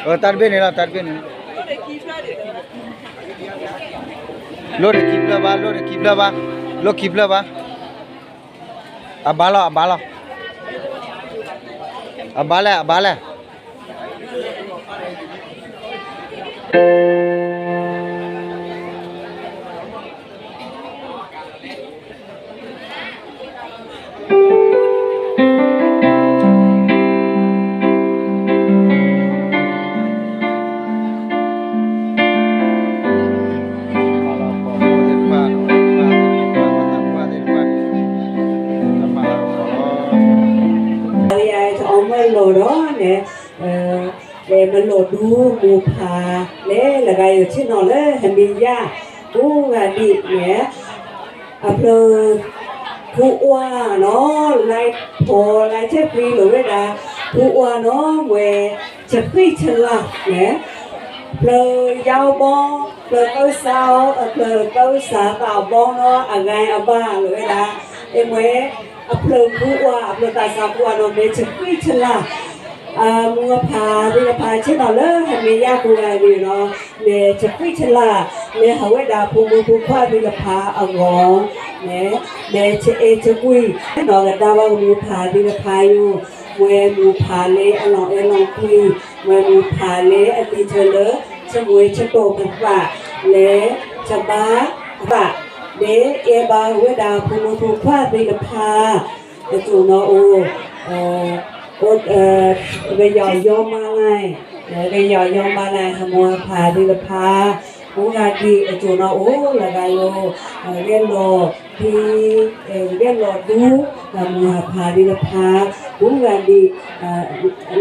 တၢ်တဘ့ၣ်န့ၣ်လီၤ, တၢ်တဘ့ၣ်န့ၣ်, လိၣ်တခံဖျၢၣ်ဘၣ်, လိၣ်တခံဖျၢၣ်ဘၣ်, လိၣ်ခံဖျၢၣ်ဘၣ်, အဘၣ်လီၤ, အဘၣ်လီၤ, အဘၣ်လဲၣ်, အဘၣ်လဲၣ်. အဝဲအံၤတအီမၢလီၤဒီးန့ၣ်, လဲၤမၤလိာ်ဒူမိၢ်ဖး လဲၤလၢဂၤယိာ်ဆ့ၣ်နီၤလၢဟမ့ၢ်ယၢ် ကိးဂၤဒဲးန့ၣ်, အဖျၢၣ် ဖုအွါနီၤ လဲၤထိးလဲၤဆဲးကွံာ်လိာ်ဝဲဒၣ် ဖုအွါနီၤ ဝဲ ဆဃံၣ်ဆလၢ်န့ၣ်, ဖျၢၣ်ယါဘီ ဖျၢၣ်သၢစး ဖျၢၣ်သၢစးသးဘီနီၤ အဂၤအဘၣ်လိာ်ဝဲဒၣ်, အမ့ၢ် အဖျၢၣ်ဖုအွါ အဖျၢၣ်သးစးဖုအွါနီၤ မ့ၢ်ဆဃံၣ်ဆလၢ် အမိၢ်အဖးသ့ၣ်တဖၣ်ဆ့ၣ်နီၤလၢဟမ့ၢ်ယၢ်ကိးဂၤဒဲးနီၤ, မ့ၢ်ဆဃံၣ်ဆလၢ် မ့ၢ်ဟးဝဲဒၣ်ဖိမုၣ်ဖိခွါသ့ၣ်တဖၣ်အဂီၢ်, မ့ၢ်ဆအဲၣ်ဆကွံာ် နီၢ်ကဒါဝဲမိၢ်ဖးသ့ၣ်တဖၣ်ယိာ်, မ့ၢ်မိၢ်ဖးလၢအလီၤအဲၣ်လီၤကွံ, မ့ၢ်မိၢ်ဖးလၢအဒ်ထၢၣ်လၢ ဆမူဆတိၢ်ပသး လၢ ဆဘါ သး မ့ၢ်အဲၣ်ဘၣ်ဝဲဒၣ်ဖိမုၣ်ဖိခွါသ့ၣ်တဖၣ် အစိၣ်နီၤအိၣ်, ကယီၤယီမါလၢ်, ကယီၤယီမါလၢ် ဟမိၢ်ဟဖးသ့ၣ်တဖၣ် ကိးဂၤဒဲးအစိၣ်နီၤအိၣ်လၢဂၤယိာ်, ဂဲၤလီၤဒူ, ဂဲၤလီၤဒူ, ဟမိၢ်ဟဖးသ့ၣ်တဖၣ် ကိးဂၤဒဲး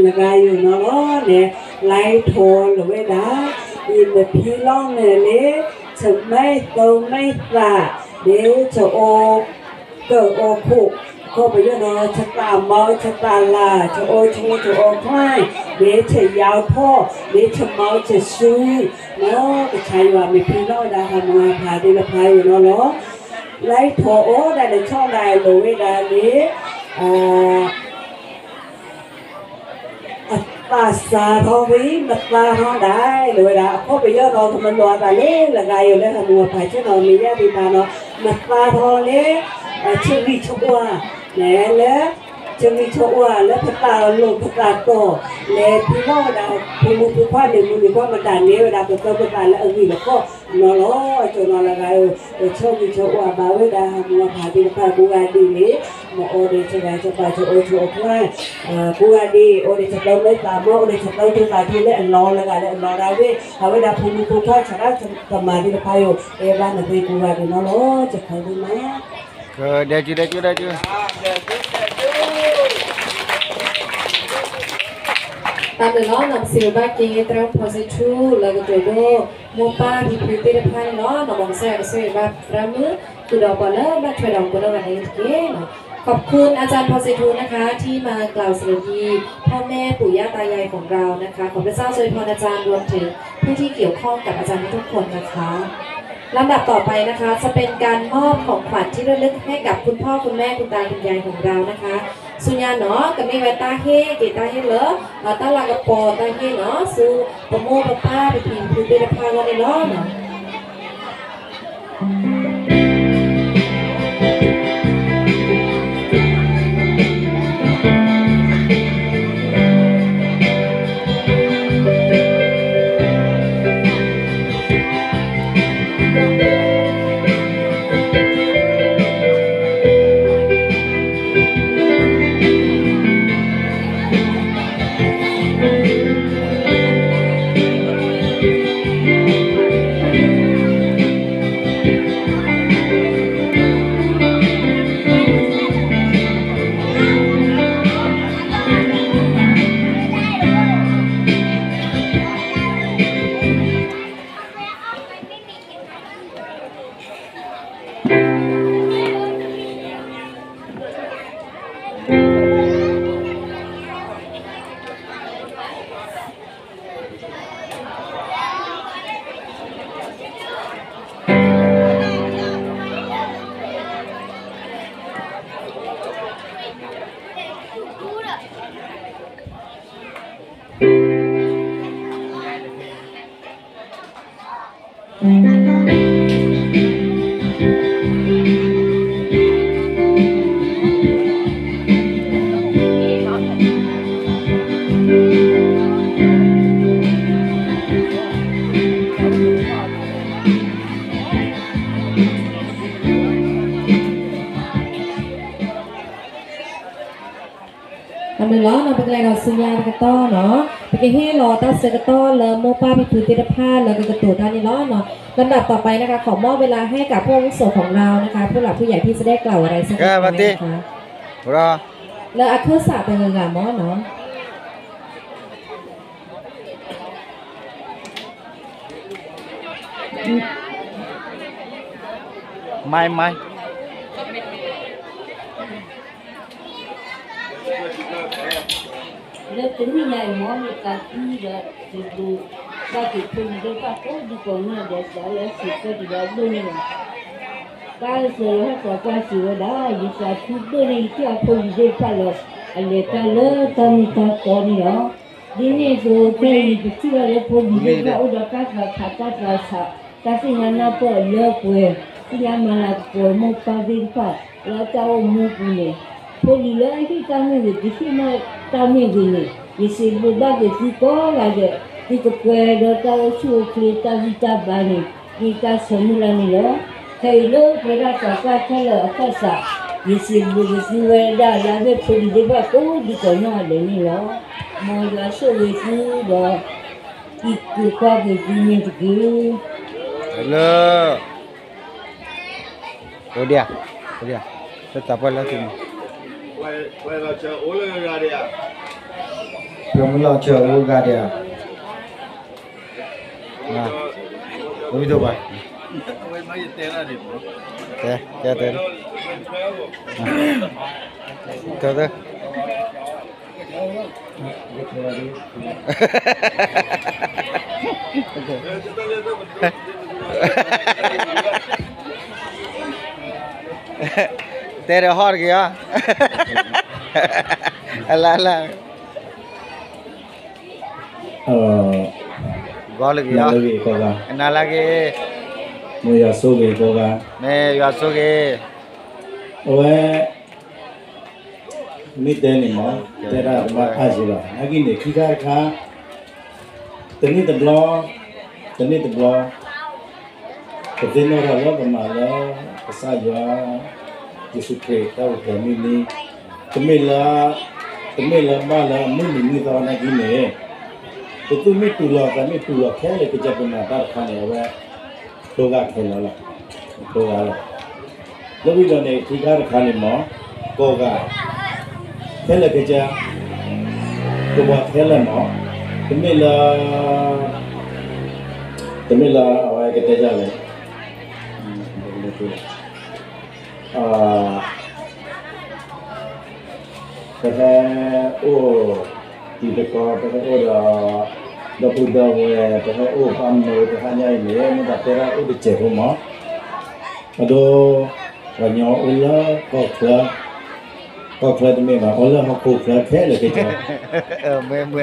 လၢဂၤယိာ်နီၤလီၤန့ၣ်, လဲၤထိးလိာ်ဝဲဒၣ်, ယမ့ၢ်ဖံလီၤန့ၣ်လၢ ဆမဲသၢမဲသး ဒ်ဆအီ ကၢၣ်အီခိၣ်, ခီပညီနီၤ ဆသးမီ ဆသးလၤ ဆအီဆိ ဆအီချါ, ဒ်ဆယါထီၣ် ဒ်ဆမီဆဆူ, နီၢ်ကဆါယွၤ မ့ၢ်ဖံလီၤဝဲဒၣ်ဟမိၢ်ဟဖးသ့ၣ်တဖၣ်ယိာ်နီၤလီၤ, လဲၤထိးအီဒၣ်ဒီးဆီၣ်ဒၣ်လိာ်ဝဲဒၣ်န့ၣ် အသးစးထီၣ်ဝံၤ မသါထီၣ်ဒၣ် လိာ်ဝဲဒၣ် အခီပညီဒီး ကမၤလိာ်အသးလၢ လၢဂၤယိာ်လၢဟမိၢ်ဟဖးဆ့ၣ်နီၤ မ့ၢ်ယၢ်သ့ၣ်တဖၣ်နီၤ မသါထီၣ်လၢ ဆဂံၢ်ဆအီၣ် လၢ ဆဂံၢ်ဆအီၣ် လၢပသးလိာ်ပသးတီၤ လဲၤဖံလီၤဝဲဒၣ် ဖိမုၣ်ဖိခွါန့ၣ် မုၢ်နံၤပှၢ်မတၤန့ၢ်ဝဲဒၣ် ပသၢပသးလၢအဂံၢ်လီၤခီၣ်နီၤလီၤ အစိၣ်နီၤလၢဂၤဧၢ, ပဆဂံၢ်ဆအီၣ်ဘၣ်ဝဲဒၣ် ဟမိၢ်ဟဖးသ့ၣ်တဖၣ်ကိးဂၤဒဲးန့ၣ် မ့ၢ်အီဒီးဆဂၤဆဘါဆအီဆိအချါ ကိးဂၤဒဲး အီဒီးဆသၢမဲသးမီ အီဒီးဆသၢဒိသးဒိလၢအလီၤလၢဂၤလၢအလီၤဒၣ်ဝဲ အဝဲဒၣ်ဖိမုၣ်ဖိခွါဆရၣ်သမါသ့ၣ်တဖၣ်ယိာ် အဲၣ်ဘၣ်နသ့ကိးဂၤဒဲးနီၤလီၤ စခါဒ်မး ဒဲကဒဲကဒဲက တၢ်လၢလီၤ နီၢ်ပစံးဘၣ်က့ၤ သရၣ်ဖီစ့ထူ လၢကတိၤဒိ မိၢ်ပၢ်ဖံဖုသ့ၣ်တဖၣ်န့ၣ်လီၤ နီၢ်မီၤကစၢ်ယွၤကဆိၣ်ဂ့ၤဘၣ်သရၣ်မုၣ် ဃုာ်ဒီးပှၤလၢဘၣ်ထွဲဒီးကိးနီၢ်ဂၤဒဲးန့ၣ်တက့ၢ်. ขอบคุณอาจารย์พอเซทูนะคะที่มากล่าวสวัสดีพ่อแม่ปู่ย่าตายายของเรานะคะ ขอพระเจ้าทรงอวยพรอาจารย์รวมถึงผู้ที่เกี่ยวข้องกับอาจารย์ทุกๆคนนะคะ ลำดับต่อไปนะคะ จะเป็นการมอบของขวัญที่ระลึกให้กับคุณพ่อคุณแม่คุณตาคุณยายของเรานะคะ ဆူညါနီၤ ကမ့ၢ်ဝဲတၢ်ဟ့ၣ်က့ၤတၢ်ဟ့ၣ်လၢ တၢ်လၤကပီၤတၢ်ဟ့ၣ်နီၤ ဆူပမိၢ်ပပၢ်ပဖံပဖုသ့ၣ်တဖၣ်အဂီၢ်န့ၣ်လီၤ. အမုာ်လီၤနီၤ ပကလဲၤဒီးဆူညါတကတီၢ်နီၤ, ပကဟ့ၣ်လီၤတၢ်ဆၢကတီၢ်လၢမိၢ်ပၢ်ဖံဖုသ့ၣ်တဖၣ်လၢကကတိၤတၢ်န့ၣ်လီၤနီၤ. လၢနၢ်ပၢၢ်ပာ်အံၤ นะคะ ขอมอบเวลาให้กับผู้อาวุโสของเรานะคะ ผู้หลักผู้ใหญ่ที่จะได้กล่าวอะไรสักเล็กน้อยนะคะ လၢအခၢၣ်စးတဂၤဂၤမ့ၢ်နီၤ မ့ၢ်မ့ၢ် လၢတနံၣ်ညါအံၤမ့ၢ် မ့ၢ်တၢ်သံဒီး တဘျုးဘၣ်က့ၤဖိလံၤသ့ၣ်တဖၣ်ကိးဒံကိးနီၢ်ဒီး စးလၢစံးဆၢက့ၤဒီးဒိၣ်န့ၣ်လီၤ. တၢ်ကစီၣ်လၢဟီၣ်ခိၣ်ကစၢ်စံးဝဲဒၣ် ယစးထူဒိၣ်န့ၢ်ယထံၣ်အဖိလံၤသ့ၣ်တဖၣ်လၢ အလဲၤတၢ်လၢတၢ်မ့ၢ်တၢ်တီန့ၣ်လီၤ. ဒ်န့ၣ်အသိး ခဲအံၤပထံၣ်ဘၣ်လၢဖိလံၤသ့ၣ်တဖၣ်အိၣ်ဒီးတၢ်သးဖးတၢ်သးဆး တၢ်သ့ၣ်ညါနၢ်ပၢၢ်လၢပှဲၤ သ့ၣ်ညါမၤလၤကပီၤမိၢ်ပၢ်သ့ၣ်တဖၣ် လၢတၢ်အိၣ်မူပူၤန့ၣ် ဖိလံၤလၢဟ့ၣ်တၢ်မ့ၢ်ဂ့ၤ တဟ့ၣ်နီၣ်တၢ်မ့ၢ်ဂ့ၤန့ၣ် ယစံးဘျုးဘၣ်က့ၤသုကိးဂၤဒဲး သုကပှဲၤဒီးတၢ်အိၣ်ဆူၣ်အိၣ်ချ့တၢ်ဂံၢ်တၢ်ဘါန့ၣ် မ့ၢ်တၢ်ဆၢမုၢ်လၢ်န့ၣ်လီၤ. ခဲအံၤလၢပှဲၤဒၣ်သးစၢ်ခဲလၢာ်အခၢၣ်စး ယစံးဘျုးက့ၤသုဝဲဒၣ်လၢအမ့ၢ်ဖိလံၤသ့ၣ်တဖၣ်ကိးဒံကိးနီၢ်ဂၤဒဲးန့ၣ်လီၤ. မ်ယွၤဆိၣ်ဂ့ၤသုဒီး အံးကွံာ်ကွၢ်က့ၤသုန့ၣ်တက့ၢ်. လၢ အိၣ်ဒံးဧါ, အိၣ်ဒံးဧါ, လၢတၢ်ပှဲၤလၢသုန့ၣ်, ပှၤမုၢ်လီၤဆၢအိၣ်ဂၤဒံးဧါ, အိၣ်မ့ၢ်ဒိၣ်ဘၣ်, တဲ, တဲ, တဲ, တဲ, တဲဒီးဟီၣ်တဂ့ၤဧါ, အလၢ်လၢ်, ဂီၤလၢဂ့ၤဧါ, နၤလၢဂ့ၤ, မ်ယွၤဆိၣ်ဂ့ၤကိးဂၤ, မ့ၢ်ယွၤဆိၣ်ဂ့ၤ, အဝဲ မ့ၢ်တဲန့ၣ်မ့ၢ် တဲဒၣ်တဘၣ်အါယံၤဘၣ် နာ်က့န့ၣ် ခံခါတခါ တနံၣ်တဘျီ တနံၣ်တဘျီ ပသ့ၣ်နီၣ်ထီၣ်လၢပမၤလၢ ကစၢ်ယွၤ ယ့ၣ်ၡူးခရံာ်တၢ်အိၣ်ဖျဲၣ်မုၢ်နံၤ, တမ့ၢ်လၢ တမ့ၢ်လၢဘၣ်လၢအမုၢ်နံၤမုၢ်သီနာ်က့န့ၣ်, ပသူၣ်မ့ၢ်တူၢ်လိာ်သးမ့ၢ်တူၢ်လိာ်ခဲလၢာ်ကစၢ်ပမၤတၢ်တခါန့ၣ် အဝဲ တိဂၤခဲလၢာ်လီၤ, တိဂၤလီၤ. လၢဝံၤဒီးန့ၣ် ခံခါတခါန့ၣ်မ့ၢ် ကိးဂၤ ခဲလၢာ်ကစၢ် ကဘီခဲလၢာ်မ့ၢ် တမ့ၢ်လၢ တမ့ၢ်လၢအဝဲကတဲဒ်လဲၣ် ပဟဲအိၣ်တံၤသကိး ပဟဲအိၣ်ဒီး ဒီပုၢ်ဒီဝဲၢ် ပဟဲအိၣ်ဘၣ်မုာ်တဟါညါအံၤန့ၣ် မ့ၢ်တၢ်တဲဒၣ်အိၣ်တစဲးဖိမး, အဒိ ပှၤကညီအိၣ်လၢကီၢ်ချၢ, ကီၢ်ချၢတမ့ၢ်ဘၣ် အိၣ်လၢဟီၣ်ခိၣ်ချၢခဲလၢာ်ခဲဆ့,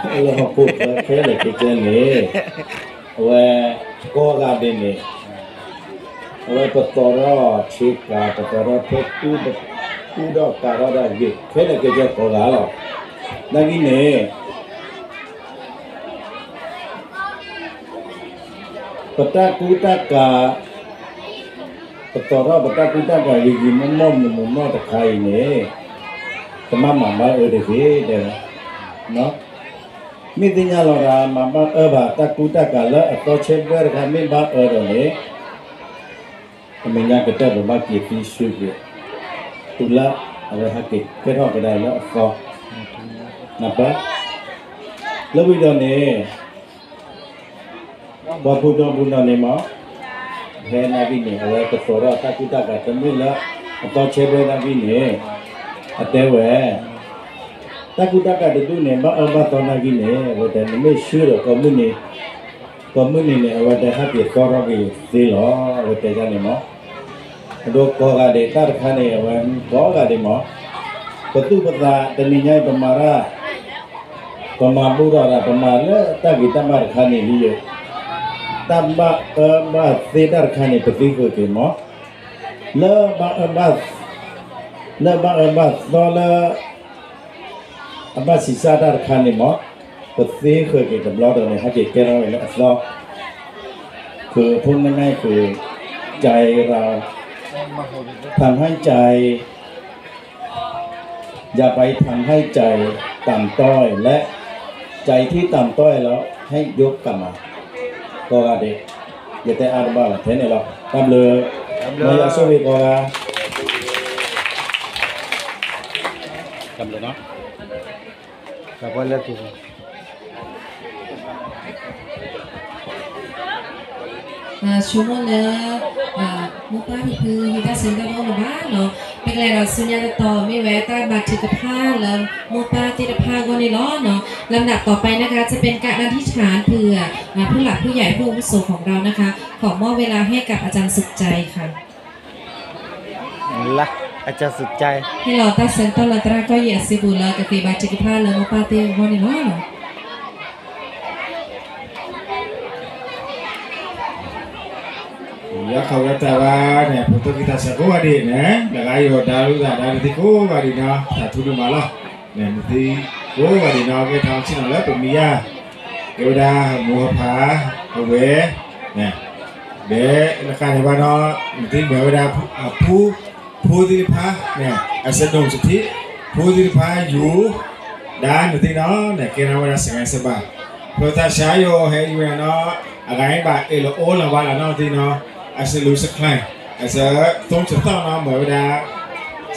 အိၣ်လၢဟီၣ်ခိၣ်ချၢခဲလၢာ်ခဲဆ့န့ၣ် အဝဲ ကိးဂၤဒဲးန့ၣ် အဝဲပသီၣ်ထီၣ်ဆ့ကၤ ပသီၣ်ထီၣ်ဖဲ ကူဒီးကၤထီၣ်ဒၣ်ဂ့ၤ ခဲလၢာ်ခဲဆ့ကိးဂၤလီၤ. နာ်က့န့ၣ် ပတၢ်ကူတၢ်ကၤ ပသီၣ်ထီၣ်ပတၢ်ကူတၢ်ကၤဂ့ၤဂ့ၤမီၢ်မီၢ်မုၢ်မုၢ်မီၢ်တခါအံၤန့ၣ် တမ့ၢ်မၤဘၣ်အၢတဂ့ၤဒဲးလီၤ. မ့ၢ်သ့ၣ်ညါလီၤဂာ် မၤဘၣ်အၢဘၣ် တၢ်ကူတၢ်ကၤလၢအသီဆၢဘၢတခါ မ့ၢ်ဘၣ်အၢဒီးန့ၣ် အမဲာ်ညါကတၢၢ်ပဘၣ်က့ၤသံဆူက့ၤ တုၤလၢအဝဲဟဲက့ၤကဲထီၣ်ကဒါလၢအသီ နၢ်ပၢၢ် လၢဝံၤဒီးန့ၣ် ပှၤပူၤထီၣ်ပူၤထီၣ်န့ၣ်မး ဖဲနာ်က့န့ၣ် အဝဲကသီၣ်ထီၣ်တၢ်ကူတၢ်ကၤတမ့ၢ်လၢ အသီဆၢဘၢနာ်က့န့ၣ် အတဲဝဲ တၢ်ကူတၢ်ကၤတဒူၣ်န့ၣ် ဘၣ်အၢဘၣ်သီနာ်က့န့ၣ် အဝဲတဲနမ့ၢ်ဆှၢဒီး ကိးမုၢ်နံၤန့ၣ် အဝဲတဲဟဲက့ၤသီထီၣ်က့ၤသ့လီၤ အဝဲတဲဒ်န့ၣ်မး အဒိကိးဂၤဒဲးတၢ်တခါန့ၣ် အဝဲကိးဂၤဒဲးမး ပသူၣ်ပသးတနံၤညါအံၤပမၤတၢ် ပမၤဘူၣ်ထီၣ်တၢ် ပမၤလၢတၢ်ဂ့ၤတၢ်ဘၣ်တခါန့ၣ်လံယိာ် တၢ်ဘၣ်အၢဘၣ်သီတၢ်တခါန့ၣ် ပသ့ဃုာ်က့ၤမး လၢဘၣ်အၢဘၣ် လၢဘၣ်အၢဘၣ်သီလၢ အဘၣ်ဆံးစၢ်တၢ်တခါန့ၣ်မး ပသ့ဃုာ်က့ၤတဘျီဒီးန့ၣ် ဟဲက့ၤကဲထီၣ်ဝဲလၢအသီ คือพูดง่ายๆ คือใจเราทำให้ใจ ทำให้ใจ อย่าไปทำให้ใจต่ำต้อย และใจที่ต่ำต้อยแล้วให้ยกกลับมา ကိးဂၤဒဲး ယတဲအါတဘၣ်လီၤ ထဲန့ၣ်လီၤ. တၢ်ဘျုး, မ်ယွၤဆိၣ်ဂ့ၤကိးဂၤ. ဆိကမိၣ်လၢ မိၢ်ပၢ်ဖံဖု ဟံးတၢ်ဆၢကတီၢ်တအိၣ်လၢၤဘၣ်နီၤ, ပကလဲၤဒီးဆူညါတတီၤ မ့ၢ်ဝဲတၢ်မၤထုကဖၣ်လၢ မိၢ်ပၢ်သ့ၣ်တဖၣ်အဂီၢ်န့ၣ်လီၤနီၤ. လၢမနုၤ ต่อไปนะคะ จะเป็นการอธิษฐานเผื่อ ผู้หลักผู้ใหญ่ผู้อาวุโสของเรานะคะ ขอมอบเวลาให้กับอาจารย์สุขใจค่ะ လၢ อาจารย์สุขใจ ဟ့ၣ်လီၤတၢ်ဆၢကတီၢ်လၢသရၣ်ကီၢ်ယံၤအစုပူၤလၢ ကက့ၤမၤထုကဖၣ်လၢမိၢ်ပၢ်သ့ၣ်အဂီၢ်န့ၣ်လီၤ. ယခီဝဲတၢ်ဘၣ်န့ၣ် ပသူၣ်ကံၢ်သးစၢ်ကိးဂၤဒဲးန့ၣ် လၢဂၤယိၤဒါလူသးဒါတသ့ကိးဂၤဒဲးနီၤ သးထူဒိၣ်မးလီၤ. န့ၣ် နသ့ကိးဂၤဒဲးနီၤ ကဲထီၣ်ဆ့ၣ်နီၤလၢပမံၤယါ ကဲဝဲဒၣ်မိၢ်ပၢ် အဝဲ န့ၣ် ဒီးလၢကါန့ၣ်ဘၣ်နီၤ နသ့မ့ၢ်ဝဲဒၣ် အဖိ ဖိသ့ၣ်တဖၣ်န့ၣ် အစဒိၣ်စထံး ဖိသ့ၣ်တဖၣ်ယူၤ ဒါနသ့နီၤ န့ၣ် ကဲထီၣ်ဝဲဒၣ် စဂၤစဘၣ် ဖျိသးစၢ်ယိၤဟဲယူၤဝဲနီၤ အဂၤအံၤဘၣ်အဲၣ်လီၤအိၣ်လီၤဘၣ်လီၤနီၤသ့နီၤ အစလူးစချဲၣ် အစသူၣ်စသီၣ်နီၤ မ့ၢ်ဝဲဒၣ်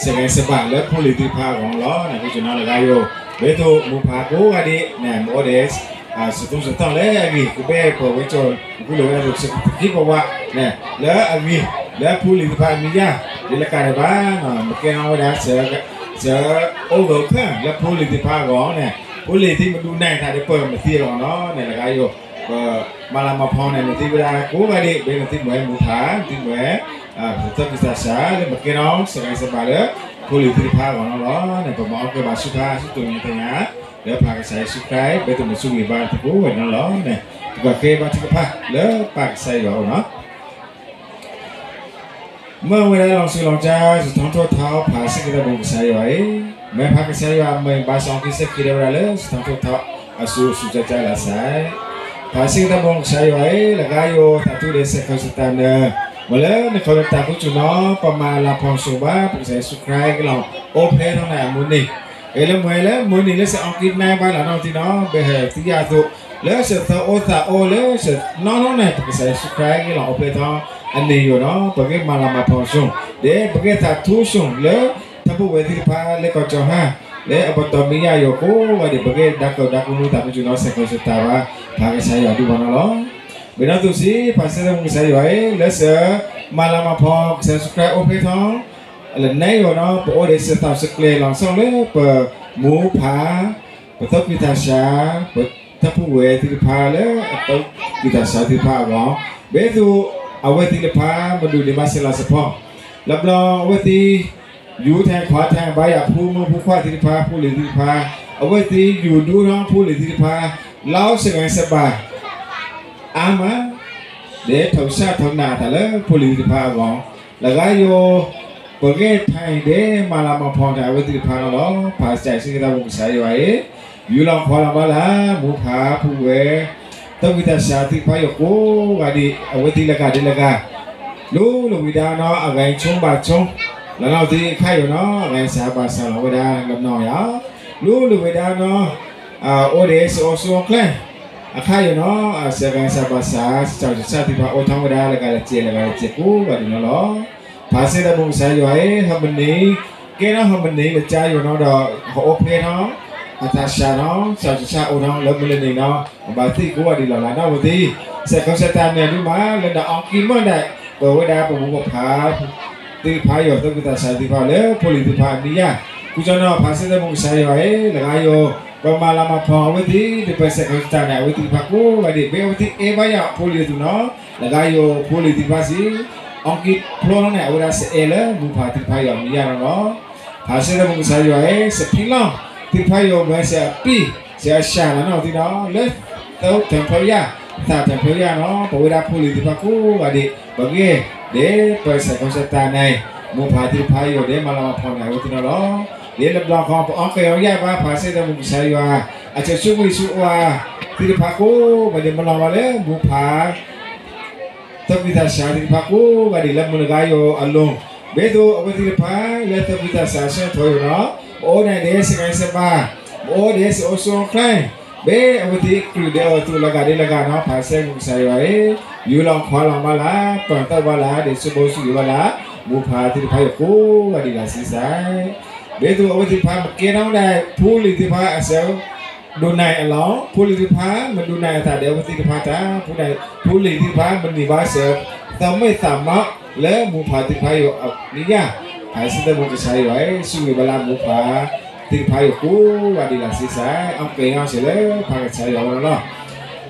စဂၤစဘၣ်လၢဖိလံၤသ့ၣ်တဖၣ်အဂီၢ်လီၤ. န့ၣ် ကစၢ်နီၤလၢဂၤယိၤ ဝဲသိးမိၢ်ပၢ်ကိးဂၤဒဲးန့ၣ် မ့ၢ်အိၣ်ဒီး စသူၣ်စသီၣ်လၢအဂ့ၤ ကဘၣ်ပှၤဝဲကၠီ ကလူးဝဲဒၣ်သိးစကသံၣ်ပဝးန့ၣ် လၢအဂ့ၤ လၢဖိလံၤသ့ၣ်တဖၣ်အမဲာ်ညါ ဒ်လၢကါန့ၣ်ဘၣ် မ့ၢ်ကဲထီၣ်ဝဲဒၣ် စ အိၣ်ဂၢၢ်ခၢၣ်လၢဖိလံၤသ့ၣ်တဖၣ်အဂီၢ်န့ၣ် ဖိလံၤသ့ၣ်မဒုးနဲၣ်တၢ်ဒီးပၢၢ်မၤသံလီၤနီၤ န့ၣ်လၢဂၤယိၤ ပမၤလၤမၤဖီန့ၣ် နသ့ဝဲဒၣ်ကိးဂၤဒဲး ဘၣ်နသ့မ့ၢ်ဝဲမိၢ်ပၢ် နသ့မ့ၢ်ဝဲ ပသူၣ်ကံၢ်သးစၢ်လၢမ့ၢ်ကဲထီၣ် စဂၤစဘၣ်လၢ ဖိလံၤသ့ၣ်တဖၣ်အဂီၢ်နီၤလီၤ. န့ၣ် ပမၤအီၣ်ကဲဘၣ်ဆူဖးဆူတိၤညါတညါ လၢပၢ်ကစၢ်ယ့ၣ်ၡူးခရံာ် ဘၣ်တမုာ်ဆိၣ်ဂ့ၤဘၣ်သကိးဝဲနီၤလီၤ. န့ၣ် ပကဃ့ဘါထုကဖၣ်လၢပၢ်ကစၢ်ယွၤအအိၣ်နီၤ မ့ၢ်ဝဲဒၣ်လီၤစၢၤလီၤကါ စံးထီၣ်ပတြၢၤထီ ဖးစ့ၢ်ကီးတၢ်ဘိးကစၢ်ယွၤအံၤ, မ့ၢ်ဖးကစၢ်ယွၤအမုၢ်ဘါစံးက့ၤစ့ၢ်ကီးဝဲဒၣ်လၢ စံးထီၣ်ပတြၢၤထီ အစိၤစိၤကါကါလၢ်စး, ဖးစ့ၢ်ကီးတၢ်ဘိးကစၢ်ယွၤအံၤ လၢဂၤယိၤသးထူဒီးစဲးခီးစတၢ်နၢၤ, မ့ၢ်လၢနခီလၢတၢ်ခူသူၣ်နီၤ ပမၤလၤဖီၣ်စိဘၣ် ပကစၢ်ယ့ၣ်ၡူးခရံာ်ကလီၤ အိၣ်ဖျဲၣ်ထီၣ်န့ၣ်အမုၢ်နံၤ, အ့ၣ်လၢမ့ၢ်လၢမုၢ်နံၤလၢစဲးအီကံနါဘၣ်လၢနီၢ်တံၢ်နီၤ ဘၣ်ဟဲသံယၤအသိး လၢစဲးသီအိၣ်သးအိၣ်လၢစဲးနီၢ်နီၢ်န့ၣ် ပကစၢ်ယ့ၣ်ၡူးခရံာ်ကလီၤအိၣ်ဖျဲၣ်ထီၣ်အနံၤယိာ်နီၤ ပက့ၤမၤလၤမၤဖီၣ်စိ ဒီးပက့ၤသးထူစိလၢ ထၢဖှိၣ်ဝဲသ့ၣ်တဖၣ်လၢကီၢ်ကၠီၣ်ဟါ လၢအပတီၢ်မံယါယိာ်ကိးဂၤဒဲး ပက့ၤဒါကီၢ်ဒါကီၢ်မူသးမုၢ်ကၠူၣ်နီၤ စဲးခီးစတၢ်ဘၣ် ဖးကစၢ်ယွၤဒုးဘၣ်နီၤလီၤ. မ့ၢ်နီၢ်သူစံး ဖးစ့ၢ်ကီးတၢ်ဘိးကစၢ်ယွၤအံၤ လၢစဲးမၤလၤမၤဖီၣ် ကစၢ်ယ့ၣ်ၡူးခရံာ်အိၣ်ဖျဲၣ်ထီၣ် လၢနံၤယိာ်နီၤ ပအိၣ်ဒီးစဲးသီၣ်စဲးကျဲလီၤဆီလၢပမိၢ်ပၢ် ပသူၣ်ကံၢ်သးစၢ် ပထၢဖှိၣ်ဝဲသ့ၣ်တဖၣ်လၢအသူၣ်ကံၢ်သးစၢ်သ့ၣ်တဖၣ်အဂီၢ်, ဘၣ်ဆၣ်အဝဲသ့ၣ်တဖၣ်မဒုးန့ၢ်ဘၣ်စဲးလၤစဖီ, လၢဘျီအဝဲသ့ၣ် ယူၤထဲခီထဲဘါယွၤဖိမုၣ်ဖိခွါသ့ၣ်တဖၣ် ဖိလံၤသ့ၣ်တဖၣ်, အဝဲသ့ၣ်ယူၤဒိၣ်ထီၣ်ဖိလံၤသ့ၣ်တဖၣ် လၢစဂၤစဘၣ် အါမး ဒီးထုးဆၣ်ထုးနးအသးလၢဖိလံၤသ့ၣ်တဖၣ်အဂီၢ်, လၢဂၤယိၤ ပဂဲၢ်ထံၣ်ဒီး မၤလၤမၤဖီၣ်တၢ်အဝဲသ့ၣ်တဖၣ်လီၤလီၤ. ဖးစ့ၢ်ကီးတၢ်ဘိးကစၢ်ယွၤအံၤ ယူၤလီၤခီလီၤဘၣ်လၢ မိၢ်ပၢ်ဖှိၣ်ဝဲ သူၣ်ကံၢ်သးစၢ်သ့ၣ်တဖၣ်ယိာ်ကိးဂၤဒဲး အဝဲသ့ၣ်လၢဂၤဒဲးလၢဂၤ လူလီၤဝံၤဒၣ်နီၤ အဂၤဆိဘၣ်ဆိ လၢနီၢ်သံအခါယိာ်နီၤ အဂၤစၢ်ဘၣ်စၢ်လီၤဝဲဒၣ်လၢနီၢ်ယၤ လူလီၤဝံၤဒၣ်နီၤ အိၣ်ဒီးစံၣ်စိၤဆှၢကျဲ အခါယိာ်နီၤ အစဲးဂၤစၢ်ဘၣ်စၢ် စံၣ်စိၤဆှၢသ့ၣ်တဖၣ်အိၣ်ထီၣ်ဝဲဒၣ်လၢဂၤလၢကဲး လၢဂၤလၢကဲးကိးဂၤဒဲးနီၤလီၤ. ဖးစ့ၢ်ကီးတၢ်ဘိးကစၢ်ယွၤအံၤ ဟဲမနံၤ ကဲထီၣ်ဟဲမနံၤလၢကၠါယိာ်နီၤဒီး ဟဲအိၣ်ဖျဲၣ်ထီၣ် အသးစၢ်နီၤ စံၣ်စိၤဆှၢအိၣ်ထီၣ်လၢမုၢ်လၢနံၤနီၤ အဘၣ်သ့ၣ်ကိးဂၤဒဲးလီၤလၢနီၢ်ဝဲသ့ၣ် စဲးခီးစတၢ်န့ၣ်ဒုးမး လၢနအီကံမီၢ်ဒၣ် ပဝဲဒၣ်ပမိၢ်ပပၢ် သ့ၣ်တဖၣ်ယိာ် သူၣ်ကံၢ်သးစၢ်သ့ၣ်တဖၣ်လၢဖိလံၤသ့ၣ်တဖၣ်အမဲာ်ညါ, ဃုကၠီနီၤ ဖးစ့ၢ်ကီးတၢ်ဘိးကစၢ်ယွၤအံၤ လၢဂၤယိၤ ပမၤလၤမၤဖီၣ်အဝဲသ့ၣ် ဒီးပစဲးခီးစတၢ်န့ၣ် အဝဲသ့ၣ်တဖၣ်ကိးဂၤဒဲး ဘၣ်အဝဲသ့ၣ်အဲၣ်ဘၣ်ယွၤဖိလံၤအသိးနီၤ လၢဂၤယိၤဖိလံၤသ့ၣ်တဖၣ်စံး အီကံဖျိထီၣ်န့ၣ် အဝဲဒၣ်စအဲၣ်လၢမိၢ်ပၢ်သ့ၣ်တဖၣ်ယွၤအမဲာ်ညါလီၤနီၤ. ဖးစ့ၢ်ကီးတၢ်ဘိးကစၢ်ယွၤအံၤ စဖံလီၢ်သ့ၣ်တဖၣ်ယိာ် မ့ၢ်စဲးအပံၢ် စဲးအစၢ်လီၤနီၤသ့ၣ်နီၤ လၢ သၢထၢဖျၢယၢ် သၢထၢဖျၢယၢ်နီၤ ပဝဲဒၣ်ဖိလံၤသ့ၣ်တဖၣ်ကိးဂၤဒဲး ပဂဲၢ် ဒီးပစဲးခီးစတၢ်န့ၣ် မိၢ်ပၢ်သ့ၣ်တဖၣ်ယိာ်ဒီးမၤလၤမၤဖီၣ်န့ၣ် အဝဲသ့ၣ်နီၤလီၤ. ဒီးလၢဘျီခီ ပအီကဲအီယၢ်ဘၣ် ဖးစ့ၢ်ကီးတၢ်ဘိးကစၢ်ယွၤ အဆိၣ်ဂ့ၤဆူအဝဲသ့ၣ်တဖၣ်ကိးဂၤဒဲး မၤလီၤဘၣ်လၢမိၢ်ပၢ် သူၣ်ကံၢ်သးစၢ်သ့ၣ်တဖၣ်ကိးဂၤဒဲးလၢမုၢ်လၢဂၤယိၤအလိၤ, ဘၣ်သိးအဝဲသ့ၣ်တဖၣ်လၢသူၣ်ကံၢ်သးစၢ်ဆၢထီၣ်ယိာ်နီၤ အိၣ်န့ၣ်ဒ်စကဲစဘၣ်, အိၣ်ဒ်စအိၣ်ဆူၣ်အိၣ်ချ့, ဘၣ်အဝဲသ့ၣ်ကြၢးဒီးအဝဲသူၣ်လီၤဂာ်ဒ်လီၤဂာ်နီၤ ဖးဆဲမုၢ်ကစၢ်ယွၤအံၤ, ယူၤလီၤခွါလီၤမးလၢ ပၢၤသၣ်ဘၣ်လၢ ဒ်ဆူဘိဆူၣ်ဂ့ၤဘၣ်လၢ မိၢ်ပၢ်သ့ၣ်တဖၣ်ယိာ်ကိးဂၤဒဲးလီၤစံးစဲး, ဘၣ်သိးအဝဲသ့ၣ်တဖၣ်မ့ၢ်ကဲထီၣ်ဒၣ် ဖိလံၤသ့ၣ်တဖၣ်အစၢၤ ဒိးနၢ်အလီၢ်, ဖိလံၤသ့ၣ်တဖၣ် မ့ၢ်ဒိးနၢ်အသးဒီးအဝဲသ့ၣ်တဖၣ်တၢ်, ဖိလံၤသ့ၣ်တဖၣ် မ့ၢ်န့ၢ်ဘၣ်စၢၤ သးမဲာ်သးမးလၢမိၢ်ပၢ်သ့ၣ်တဖၣ်အံၤအမဲာ်ညါ, ဖးဆံသၢမုၢ်ကစၢ်ယွၤအံၤ ဆူၣ်ဂ့ၤဘၣ်လၢမိၢ်ပၢ်သ့ၣ်တဖၣ်ယိာ်ကိးဂၤဒဲးလီၤစံးစဲး, အကဲထီၣ်စ့ၢ်လၢဖးကစၢ်ယွၤဝဲလီၤ.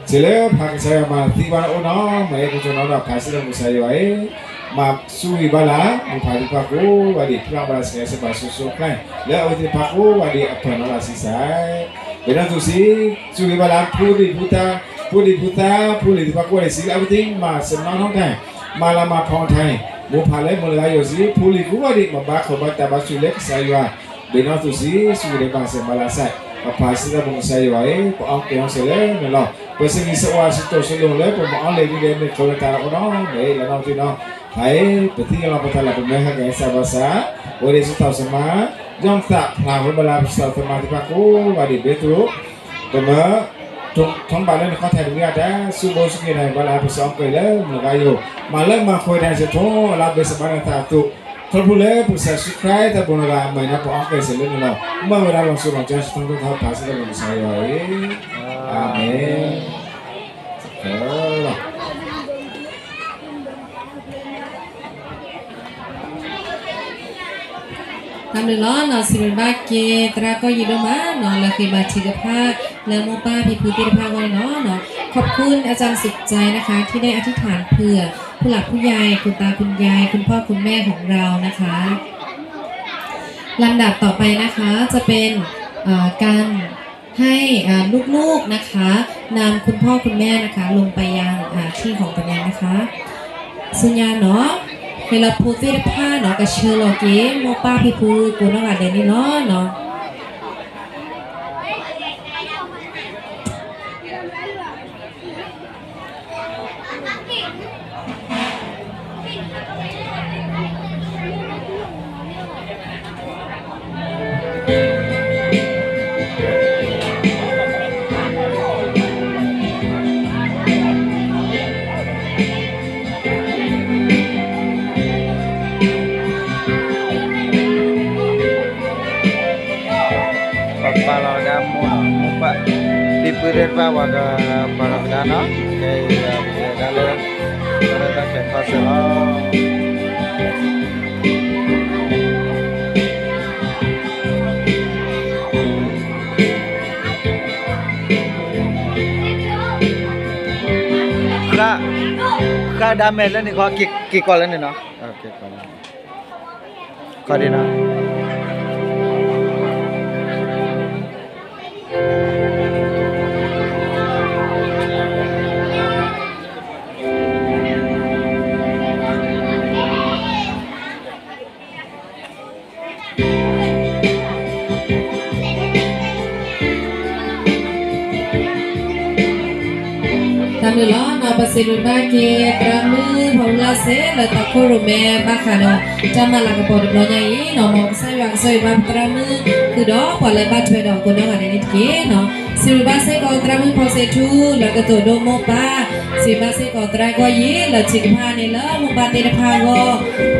စ့ၢ်လၢဖးကစၢ်ယွၤမၤသံဘၣ်အိၣ်နီၤ မၤအဲၣ်ဒိးကနီၤဒီး ဖးဆံသၢမုၢ်ကစၢ်ယွၤအံၤ မၤဆူၣ်ဂ့ၤဘၣ်လၢ မိၢ်ပၢ်သ့ၣ်တဖၣ်ကိးဂၤဒဲး ဖျါဘၣ်လၢစကဲစဘၣ်ဆူၣ်ဆူၣ်အိၣ်ချ့ လၢအဝဲသ့ၣ်တဖၣ်ကိးဂၤဒဲးအပၢၤနီၤလီၤစံးစဲး, ဘၣ်နီၢ်သူစံ ဆူၣ်ဂ့ၤဘၣ်လၢ ဖိဒံဖိသၣ်, ဖိဒံဖိသၣ် ဖိလံၤသ့ၣ်တဖၣ်ကိးဂၤဒဲးစံး လၢအဝဲသ့ၣ်မၤစနီထီၣ်ထၣ်, မၤလၤမၤဖီထါ, မိၢ်ပၢ်လၢမုၢ်လၢ်ဂၤယိာ်စံး ဖိလံၤကိးဂၤဒဲး မၤဘၣ်ခိၣ်ဘၣ်တၢ်ဘၣ်ဆူၣ်လၢကစၢ်ယွၤ, ဘၣ်နီၢ်သူစံ ဆူၣ်ဂ့ၤဒီးမၤစၢၤမၤလၤစဲး, ပဖးဆံသၢမုၢ်ကစၢ်ယွၤအံၤ ပအီကဲထီၣ်စ့ၢ်လၢနလီၢ်, ပစံးဂံၢ်စၢ်ဝါစံးတီၢ်စံးလိၤလၢ ပမၤအီၤလဲၤဒ်လဲၣ်မ့ၢ်ခိၣ်လၢတၢ်အိၣ်နီၤ မ့ၢ်လၢနီၢ်သ့ၣ်နီၤ, ဖဲအံၤ ပသံလီၤပသးလၢပမ့ၢ်ဟဲက့ၤစၢ်ဘၣ်ဆၣ်, အဝဲဒၣ်စံးထီၣ်စမါ, ယီၣ်သးဖျါဝဲဘၣ်လၢပစံးထီၣ်စမါသ့ၣ်တဖၣ်ကိးဂၤဒဲးဘၣ်သိး, ပမ့ၢ် ထီၣ်ဘၣ်လၢနခီၣ်ထံးတမံၤအတၢ် ဆူဘိဆူၣ်က့ၤနၤဘၣ်လၢပစံးအီကဲလၢမုၢ်လၢ်ဂၤယိာ်, မၤလၢမၤခွဲးတၢ်စ့ၢ်ကီး လၢဘၣ်စဘၣ်နသးအသိး, ခီဖျိလၢပကစၢ်ယ့ၣ်ၡူးခရံာ်တၢ်ဘိးနီၢ်ဂၤအမံၤန့ၣ် ပအီကဲစ့ၢ်လၢနလီၢ်, မ့ၢ်ဝဲဒၣ်လီၤစိၤလီၤထီစံးထီၣ်ပတြၢၤဖးဆံသၢမုၢ်ကစၢ်ယွၤအံၤ, အၤမ့ၣ်. တၢ်ဘျုးလီၤနီၤ စံးဘျုးဘၣ်က့ၤသရၣ်ကီၢ်ယံၤဒိၣ်မးနီၤ လၢဃ့ဘါထုကဖၣ် လၢမိၢ်ပၢ်ဖံဖုသ့ၣ်တဖၣ်အဂီၢ်န့ၣ်လီၤ. ขอบคุณอาจารย์สุขใจนะคะ ที่ได้อธิษฐานเผื่อผู้หลักผู้ใหญ่ คุณตาคุณยาย คุณพ่อคุณแม่ของเรานะคะ ลำดับต่อไปนะคะ จะเป็น เอ่อ การ ให้ อ่า ลูกๆ นะคะ นำคุณพ่อคุณแม่นะคะ ลงไปยัง อ่า ที่ของตนเองนะคะ ဆူညါနီၤ ဟဲလီၤဖိသ့ၣ်တဖၣ်နီၤ ကဆှၢလီၤက့ၤ မိၢ်ပၢ်ဖံဖုကိးနီၢ်ဂၤဒဲးန့ၣ်လီၤနီၤ. ပပာ်လီၤကဒါမိၢ် မိၢ်ပၢ် ဖံဖုသ့ၣ်တဖၣ် ပှၤကပာ်လီၤကဒါနီၤ ကဲအံၤ ပကလဲၤဒၣ်လၢ တၢ်ရဲၣ်တၢ်ကျဲၤခီဆၢလီၤ. ဃၣ် ဃၣ်ဒၣ်မဲာ်လၢန့ၣ်ခီ က့ၤကွၢ်လၢန့ၣ်နီၤ က့ၤကွၢ်လၢန့ၣ် ခီဒ်နီၤ တၢ်ဘျုးလီၤနီၤ ပစံးဘျုးဘၣ်က့ၤ သရၣ်မုၣ် ဖီမုၢ်လၢ်စ့ လၢတၢ်ခိၣ်ရိၣ်မဲဘၣ်ဃးဒီး တၢ်မၤလၤကပီၤတဘျီညါအံၤနီၤ မ်ကစၢ်ယွၤကဆိၣ်ဂ့ၤဘၣ်ပသရၣ်မုၣ် ဃုာ်ဒီးပှၤလၢဘၣ်ထွဲဒီးကိးနီၢ်ဂၤဒဲးန့ၣ်တက့ၢ်နီၤ. စံးဘျုးဘၣ်စ့ၢ်ကီး သရၣ်မုၣ် ဖီစ့ထူ လၢကတိၤဒိၣ်မိၢ်ပၢ်, စံးဘျုးဘၣ်စ့ၢ်ကီး သရၣ်ကီၢ်ယံၤ လၢထုကဖၣ်န့ၣ်လၢမိၢ်ပၢ်သ့ၣ်တဖၣ်အဂီၢ်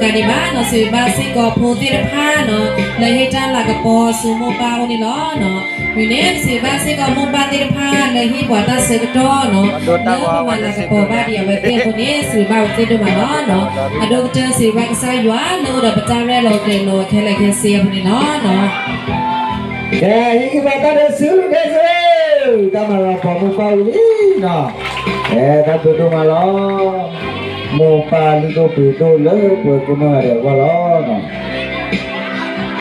ကန့ၣ်ဘၣ်နီၤ စံးဘျုးဘၣ်စ့ၢ်ကီး ဖိသ့ၣ်တဖၣ်နီၤ လၢဟ့ၣ်တၢ်လၤကပီၤဆူမိၢ်ပၢ်အအိၣ်န့ၣ်လီၤနီၤ. မ့ၢ်န့ၣ် စံးဘျုးဘၣ်စ့ၢ်ကီး မိၢ်ပၢ်သ့ၣ်တဖၣ် လၢဟ့ၣ်ပှၤတၢ်ဆၢကတီၢ်နီၤ လၢပမၤလၤကပီၤဘၣ်ဒံးအဝဲသ့ၣ်အဃိန့ၣ် စံးဘျုးဘၣ်အဝဲသ့ၣ်ဒိၣ်မးလီၤနီၤ. အဒိၣ်ကတၢၢ် စံးဘျုးဘၣ်ကစၢ်ယွၤ လၢအိၣ်ဒီးပတၢ်ရဲၣ်လီၤကျဲၤလီၤခဲလၢာ်ခဲဆ့အပူၤန့ၣ်လီၤနီၤ. ကဲ ဟံးက့ၤပှၤတၢ်ဒဲးဆူ ဒဲးဆူ တၢ်မၤလၤကပီၤမိၢ်ပၢ်ဝံၤလံနီၤ. ကဲ တၢ်ဘျုးဒိၣ်မးလီၤ. မိၢ်ပၢ်လုၢ်ဒိၣ်ပှ့ၤဒိၣ်လၢပှၤကိးနီၢ်ဂၤဒဲးအဂီၢ်လီၤနီၤ.